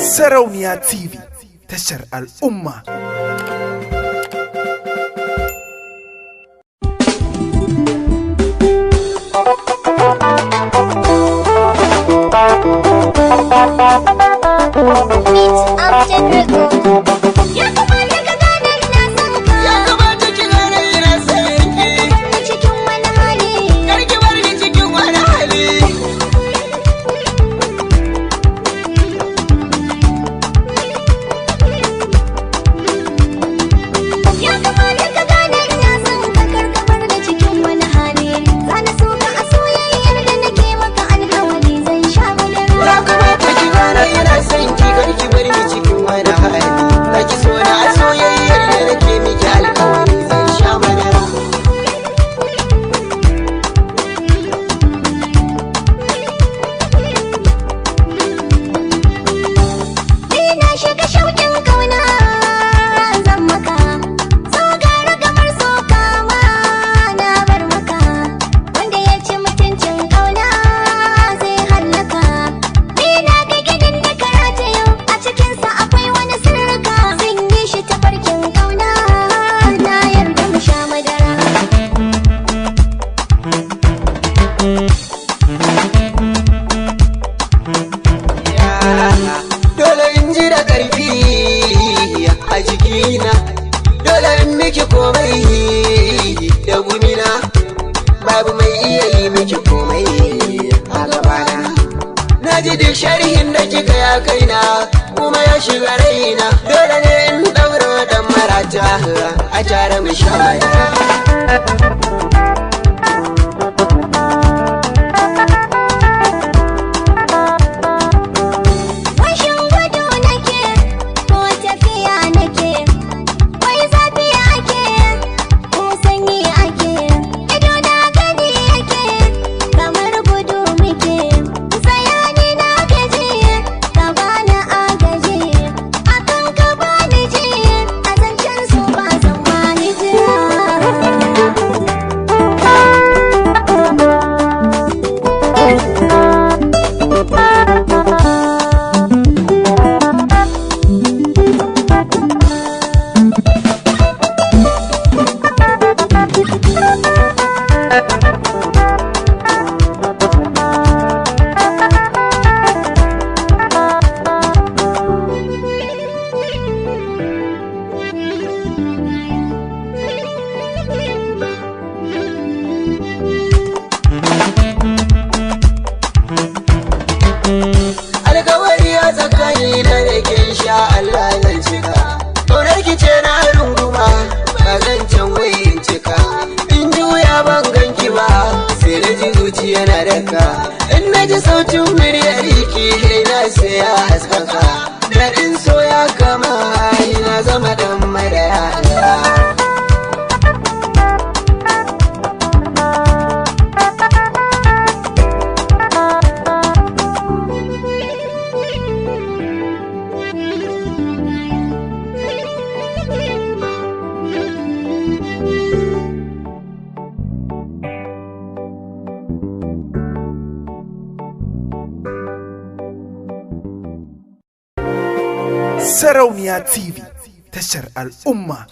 Sarauniya TV, tashar al'umma. Ya kamata ka gane ina son ka. Ya kamata ki gane ina son ki. Ni cikin wani hali. Kar ki bar ni cikin wani hali. Ya kamata ka gane ina son ka, kar ka bar ni cikin wani hali. Zana so ka a soyayyar da nake maka, alkawari zan sha madara. Ya kamata ki gane ina son ki, kar ki bar ni cikin wani hali. Za ki so na a soyayyar da nake miki, alkawari zan sha madara. Ni na shiga shauƙin kauna zan maka. So gara kamar so kama na bar maka. Wanda ya ci mutuncin kauna zai hallaka. Ni na ga gidan da karata yau, a cikinsa akwai wani sirrika. Zan yi shi ta farkin kauna, na yarda mu sha madara. Dole in ji da ƙarfi a jikina, dole in miki komai da gumina, babu mai iya yi miki komai a gabana. Na ji duk sharhin da kika ya kaina kuma ya shiga raina, dole ne in ɗaura dan marata a tare mu sha madara. Washin gudu nake ko tafiya nake, wai zafi ake ko sanyi ake, ido na gani yake kamar gudu muke. Tsayani na gaji, ka bani agaji, akan ka bani ji, a zancen su ba zan bani jira. Alkawari a tsakani na da ke, sha Allah zan cika. Ƙaunar ki ce na runguma, ba zan can wayin cika. In juya ban ganki ba, sai na ji zuciya na daka. In na ji sautin muryar ki, na sai ya haskaka. Daɗin so ya kama na zama ɗan madara. Sarauniya TV, tashar al'umma.